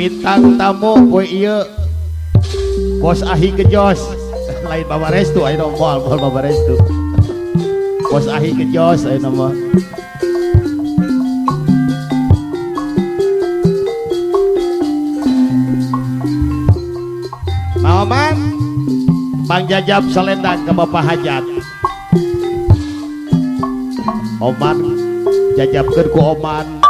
Bintang tamu poe ieu Bos Ahi Gejos. Lain Bapak Restu ayeuna moal moal Bapak Restu. Bos Ahi Gejos ayeuna mah. Maoman Bang Jajab selendang ke Bapak Hajat. Oman jajabkeun ku Oman.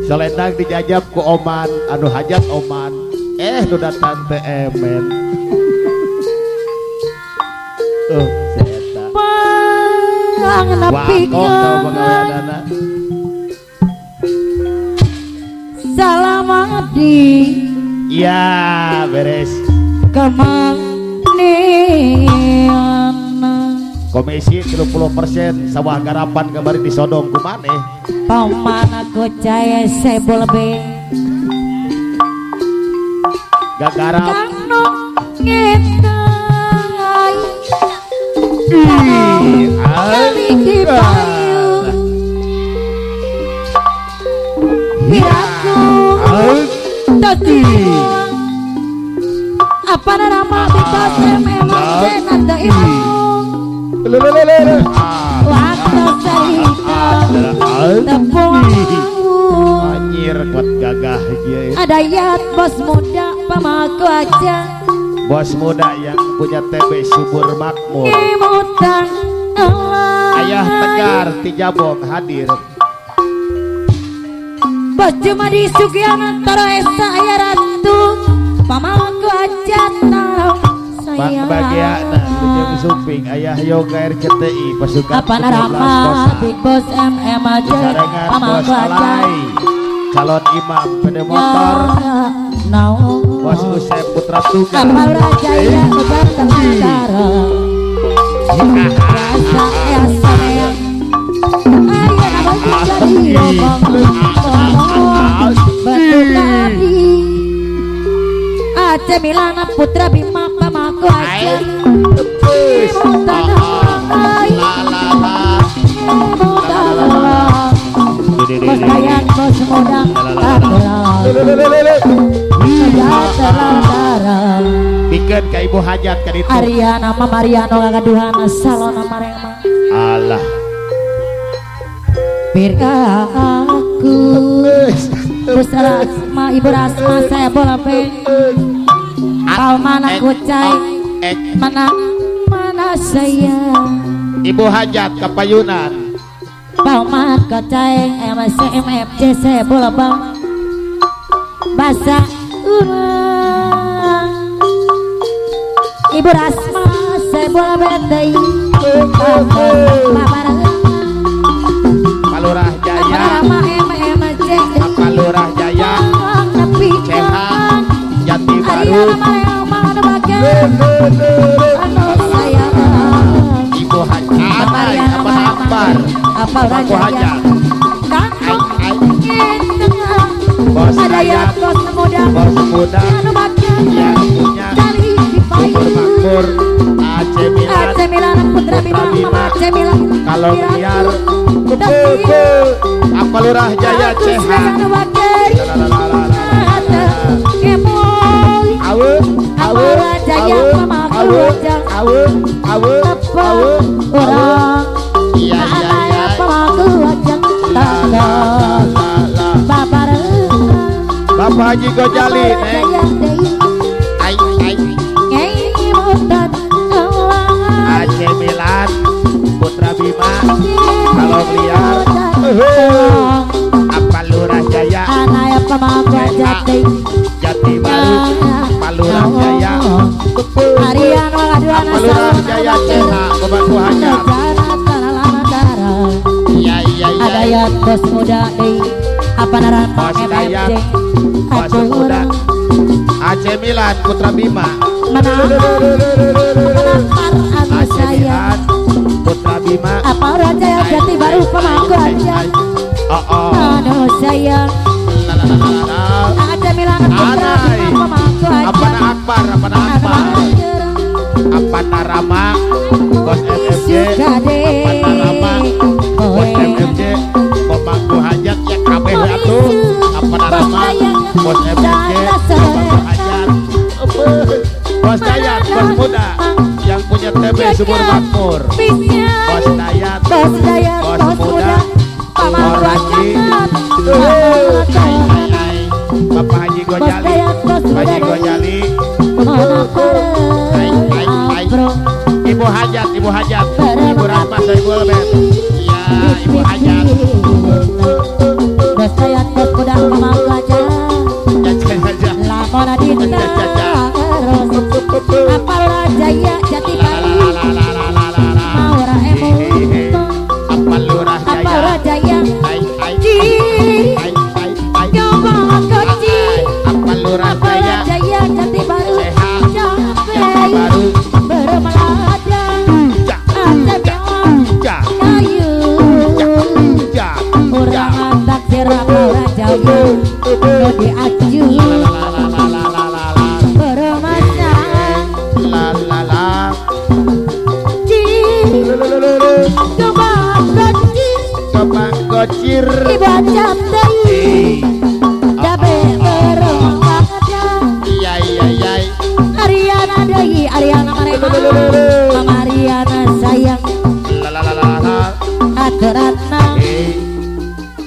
Selendang dijajab ku Oman, anu hajat Oman. Nu datang teh emen. Eta. Pang salam abdi. Iya, beres. Kemanian. Komisi 30% sawah garapan kemarin disodong ku maneh. Paman aku caya sebol be. Gagarap. Kanu ngetai. Kali payu. Piraku. Tadi. Apa nama bebas memang senada ibu. Waktu cerita tepung anjir kuat gagah dia. Ada yat bos muda pamaku aja. Bos muda yang punya TB subur makmur. Ayah Tegar Tijabong hadir. Bos cuma di Sugiana Taro Esa Ayah Ratu pamaku aja tau. Bang Bagiana Lujeng Sumping Ayah Yoga RCTI pasukan apa nama Big Boss MM aja sarengan Bos Alai calon imam pede motor Bos Usep Putra Tunggal Kapal Rajaya Utara Rasa Esa Ayah jadi Aceh Milana Putra Bima Pamaku aja. Bos Dayan bos muda bikin ka Ibu Hajat kan itu. Ariana Mama Mariano gagaduhan salona marema. Alah. Pirka aku Bos Rasma Ibu Rasma saya bola pe. Kau mana kucai mana mana saya. Ibu Hajat Kapayunan. Kau mana kucai M C M F C C bola bang. Bahasa urang. Ibu Rasma saya bola bedai. Palurah Jaya. Palurah Jaya. CH Jati Baru. Ibu Hajat apa Akbar Ibu Hajat Bos Hajat Bos muda yang punya subur makmur Aceh Milan Putra Bima kalau liar apa Lurah Jaya CH Awe awe awe awe awe awe awe iya iya iya Bapak Haji Gojali neng ai ai Aceh Milan Putra Bima kalau liar apa Lurah Jaya Jati Baru Palurah Jaya Palurah Jaya CH Pembantu Hajat. Iya iya iya. Ada ya bos muda deh apa naran Bos Dayat Bos muda Aceh Milan Putra Bima Aceh Milan Putra Bima apa Raja Jati Baru pemangku aja. Oh oh. Aduh sayang. Aceh Milan Putra Bima pemangku aja. Apa Akbar apa apa apa Narama Bos MMJ apa Narama Bos MMJ pemangku hajat ya kabeh atuh apa Narama Bos MMJ pemangku hajat Bos Dayat Bos Muda yang punya TB Subur Makmur Bos Dayat Bos Muda Bos Haji Bapak Haji Gojali Haji Gojali Ibu Hajat Ibu Hajat Ibu Rahma Ibu Lebet ya Ibu Hajat Bos Dayat Bos Muda pemangku hajat Lamona Dina Apal Jaya Jati Baru Maura Emu Apal Lurah Jaya Apal Lurah Jaya Jati Baru Baru Bermelada Kayu Urang taksir Apal Jaya Di Aju Kocir ibadah tei dabe berolahraga iya iya iya Ariana deui Ariana marema Mama Ariana sayang la la la la aturanna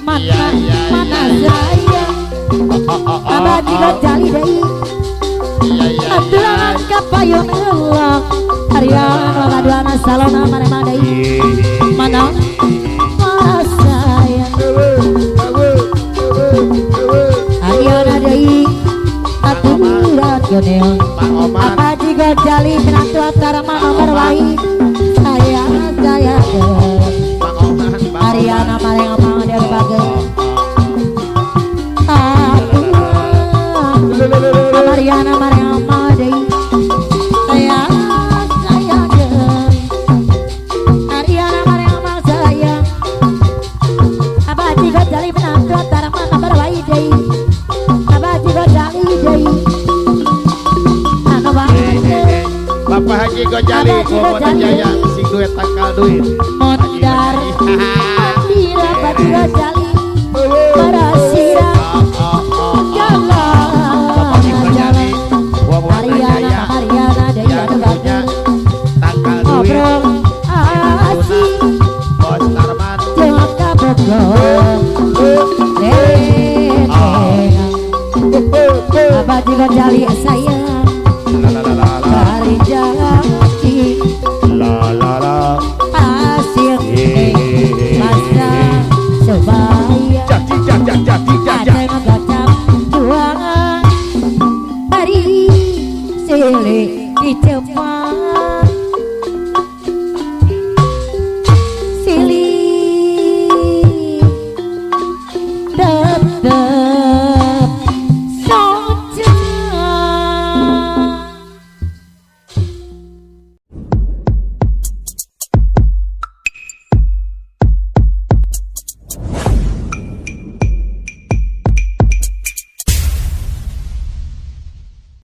mana mana sayang abadi gojali deui aturan kapayun Allah Ariana laladuana salona marema deui mana sayang Ariana deui aturan yonel apa juga jali minantu antara mama berwahi sayang sayang Ariana maring omong dia bagus aturan Ariana maring omong deui sayang sayang Ariana maring omong sayang apa juga jali menantu antara mama berwahi deui apa juga jali deui anu banget Bapak Haji Gojali Bapak Jaya sing duit tangkal duit mondar mandira Bapak Gojali parasira Bapak Haji Gojali Ariana Ariana deui anu punya tangkal duit ngobrol asik Bos Tarman jeung kabogor Abah juga jali sayang Bari jaki la la la pasir masa supaya ada yang gocap dua hari silih di Jepang.